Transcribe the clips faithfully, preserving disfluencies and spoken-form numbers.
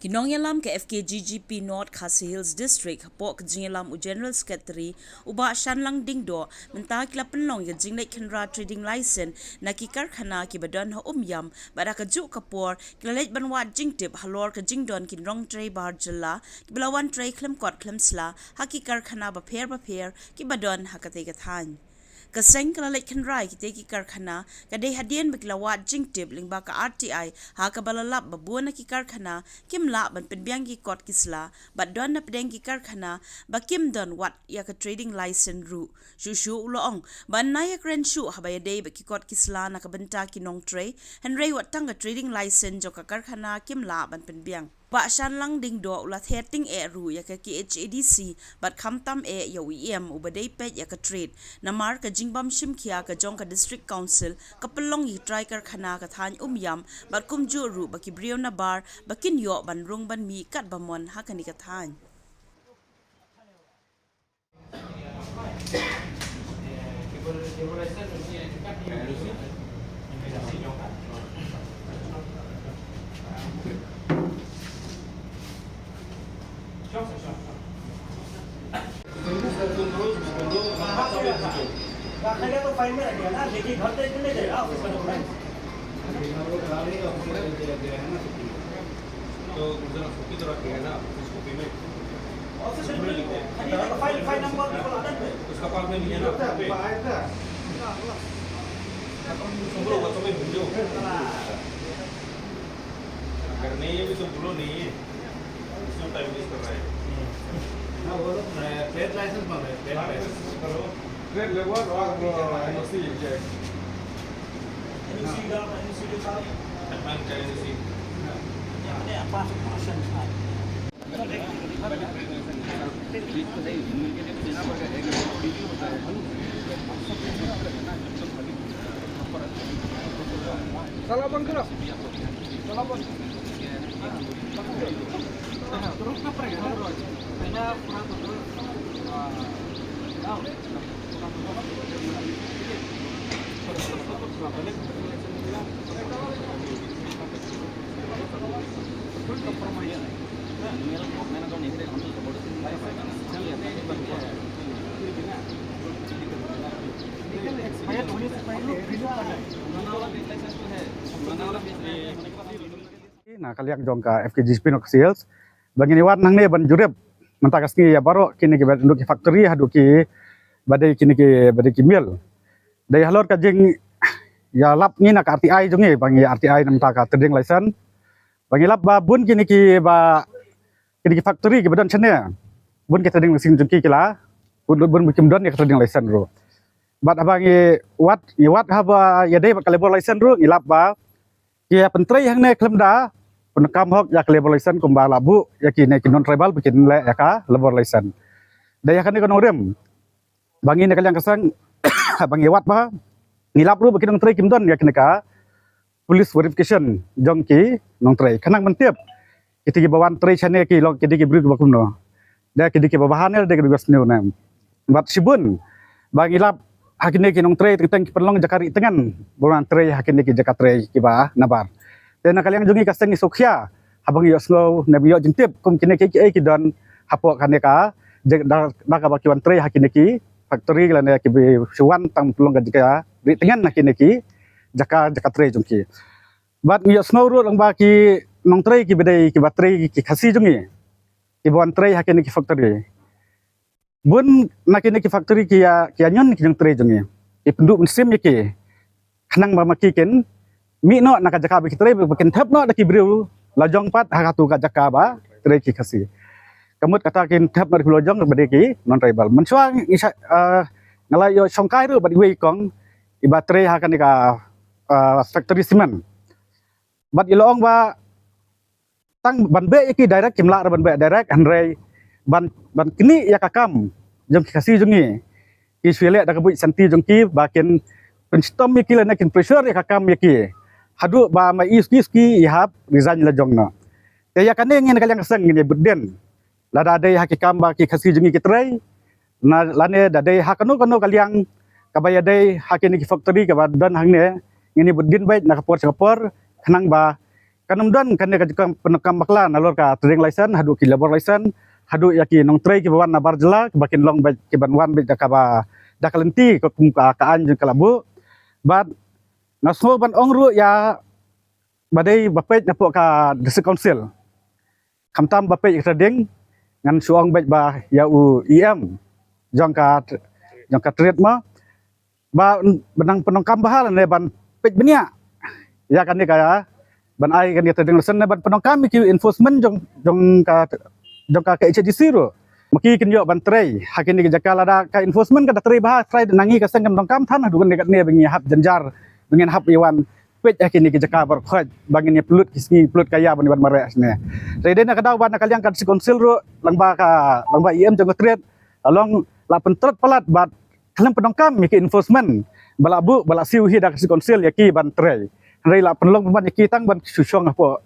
Ki nongïalam ka F K G G P North Khasi Hills District, hapoh ka jingïalam u General Secretary, u Bah Shanlang Dingdoh, mynta ki la pynlong ïa ka jingleit khynra trading license na ki karkhana kiba don ha Umiam, bad ha kajuh ka por ki la leit ban wad jingtip halor ka jingdon ki nongtrei bar jylla kiba la wan trei khlem kot khlem sla ha ki karkhana bapher bapher kiba don ha katei ka thaiñ. Ka seng ka la leit khynra ïa kitei ki karkhana ka dei hadien ba ki la wad jingtip lyngba ka R T I, ha kaba la lap ba bun na ki karkhana kim lah ban pynbiang ki kot ki sla, bad don na pdeng ki karkhana ba kim don wat ïa ka trading license ruh. Shuh shuh u la ong ba yn nang ïakren shuh haba ïadei bad ki kot ki sla na ka bynta ki nongtrei, hynrei wat tang ka trading license jong ka karkhana kim lah ban pynbiang. Bah Shanlang Dingdoh u la ther tyngeh ruh ïa ka K H A D C bad khamtam eh ïa u E M uba dei peit ïa ka trade. Namar ka jingbym shim khia ka jong ka District Council ka pynlong ïa ki trai karkhana ka thaiñ Umiam, bad kumjuh ruh ba ki briew nabar ba kin ïoh ban rung ban mih katba mon ha kane ka thaiñ. तो उधर कॉपी तो रख दिया ना, ऑफिस कॉपी में। ऑफिस में नहीं है। अरे, तो फाइल, फाइल नंबर भी बोला ना। उसका पास में नहीं है ना, पे। तुम लोग बच्चों में भूल जाओ। अगर नहीं है भी तो बोलो नहीं है। क्यों टाइम वेस्ट कर रहा है? ना, वो तो ट्रेड लाइसेंस मांग रहे हैं, ट्रेड लाइसेंस। करो। ट्रेड लेबर और, अ, एनओसी ये है। एनओसी का, एनओसी के साथ। एडवांस का एनओसी। अपने पास ऑप्शन था। साला बंद करो। साला बंद। Na ka liang jong ka F K G P North Khasi Hills ba ngin ïa wan hangne ban jurip mynta ka sngi ïa baroh kine kiba don ki factory haduh kiba dei kine kiba dei ki mill. Dei halor ka jingïalap ngi na ka R T I jong ngi, ba ngi R T I na mynta ka trading license. Ba ngi lap ba bun kine kiba, kine ki factory kiba don shane, bun ki trading license jong ki ki la, bun, bun kim don ïa ka trading license ruh. Bad haba ngi wad, ngi wad haba ïadei bad ka labour license ruh, ngi lap ba ki ïa pyntrei hangne khlem da pyndonkam hok ïa ka labour license kumba la buh ïa kine ki non tribal ba kin leh ïa ka labour license. Da ïa kane ka nongrim ba ngi na ka liang ka seng ba ngi wad ba ngi lap ruh ba ki nongtrei kim don ïa kane ka police verification jong ki nongtrei. Khnang ban tip kita kiba wan trei shane ki long kidei ki briew kiba kumno. Da kidei kiba bha ne, da kidei kiba sniew ne. Bad shibun ba ngi lap ha kine ki nongtrei teng teng ki pynlong jaka rieh tyngen ba wan trei ha kine ki jaka trei kiba nabar. Te na ka liang jong ngi ka seng ngi sngewkhia haba ngi ïohsngew ne ba ngi ïoh jingtip kum kine kiei kiei ki don hapoh kane ka jaka, da, da kaba ki wan trei ha kine ki factory lane kiba shu wan tang pynlong ka jaka rieh tyngen ha kine ki jaka, jaka trei jong ki. Bad ngi ïohsngew ruh lyngba ki nongtrei kiba dei kiba trei ki Khasi jong ngi kiba wan trei ha kine ki factory. Bun na kine ki factory ki ïa, ki ïa ñion ki nongtrei jong ngi. Ki pynduh mynsiem ïa ki. Khnang ba ma ki kin mih noh na ka jaka ba ki trei ba kin thep noh da ki briew la jong pat ha katu ka jaka ba trei ki Khasi. Ka mut kata kin thep noh da ki briew la jong ba dei ki non tribal. Mynshuwa ngi sha, eh, nga la ïoh shongkai ruh bad iwei i kong iba trei ha kane ka, eh, factory cement. Bad i la ong ba tang ban beh ïa ki direct kim lah ruh ban beh direct, hynrei ban, ban knieh ïa ka kam jong ki Khasi jong ngi. Ki shu leh da ka buit shanti jong ki ba kin pynshitom ïa ki lane kin pressure ïa ka kam ïa ki. Haduh ba ma i suki suki i hap resign la jong noh. Te ïa kane ngi na ka liang ka seng ngin ïa bud dien. Lada dei ha ki kam ba ki Khasi jong ngi ki trei, na lane da dei ha kano kano ka liang kaba ïadei ha kine ki factory kaba don hangne, ngin ïa bud dien beit na ka por sha ka por, khnang ba Kan ym don kane ka jingpyndonkam bakla nalor ka trading license haduh ki labour license, haduh ïa ki nongtrei kiba wan na bar jylla kiba kin long beit, kiban wan beit da kaba, da ka lynti ka kum ka, ka aiñ jong ka la buh. Bad nga sngew ban ong ruh ïa ba dei ba peit napoh ka District Council. Khamtam ba peit ïa ka trading, ngan shu ong beit ba ïa u E M jong ka, jong ka trade mo, ba, ba nang pyndonkam bha lane ban peit bniah ïa kane ka, ban ai kane ka trading license ne ban pyndonkam ïa ki enforcement jong, jong ka, jong ka, ka H A D C ruh. Ma ki kin ïoh ban trei ha kine ki jaka lada ka enforcement ka da trei bha, trei na ngi ka seng kan pyndonkam than haduh kane, kane ba ngi hap jynjar, ba ngin hap ïa wan peit ha kine ki jaka baroh khoit, ba ngin ïa pynlut ki sngi, pynlut ka ïa ban ïa wan mareh shane. Te dei na ka daw ba na ka liang ka District Council ruh, lyngba ka, lyngba E M jong ka trade, la long la pyntrot palat bad khlem pyndonkam ïa ki enforcement ba la buh, ba la siew hi da ka District Council ïa ki ban trei. Hynrei la pynlong pynban ïa ki tang ban shu shong hapoh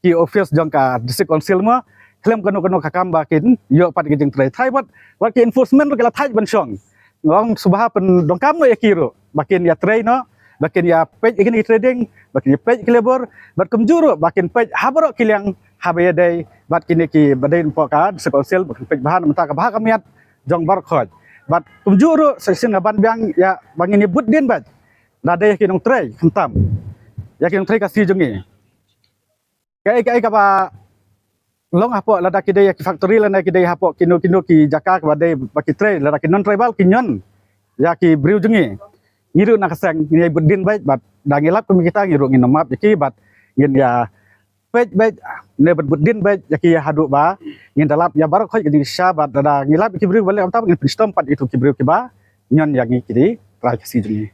ki office jong ka District Council mo, khlem kano kano ka kam ba kin ïoh pat ki jingtrei. Thait wat, wat ki enforcement ruh ki la thait ban shong. Nga ong sngewbha pyndonkam noh ïa ki ruh ba kin ïa trei noh, ba kin ïa peit ïa kine ki trading, ba kin ïa peit ïa ki labour, bad kumjuh ruh ba kin peit ha baroh ki liang haba ïadei bad kine kiba dei napoh ka District Council, ba kin peit bha na bynta ka bha ka miat jong baroh khoit. Bad kumjuh ruh sa shisien nga ban biang ïa ba ngin ïa bud dien beit, lada ïa ki nongtrei khamtam, ïa ki nongtrei Khasi jong ngi. Kaei kaei kaba long hapoh, lada ki dei ïa ki factory lane ki dei hapoh kino kino ki jaka kaba dei ba ki trei, lada ki non tribal ki ñion ïa ki briew jong ngi, ngi ruh na ka seng ngin ïa bud dien beit, bad da ngi lap kum kita ngi ruh ngin ym map ïa ki, bad ngin ïa peit beit ne ban bud dien beit ïa ki haduh ba ngin da lap ïa baroh khoit ka jingshisha, bad lada ngi lap ïa ki briew ba leh kumta ngin pynshitom pat ïa kito ki briew kiba ñion ïa ngi ki trai Khasi jong ngi.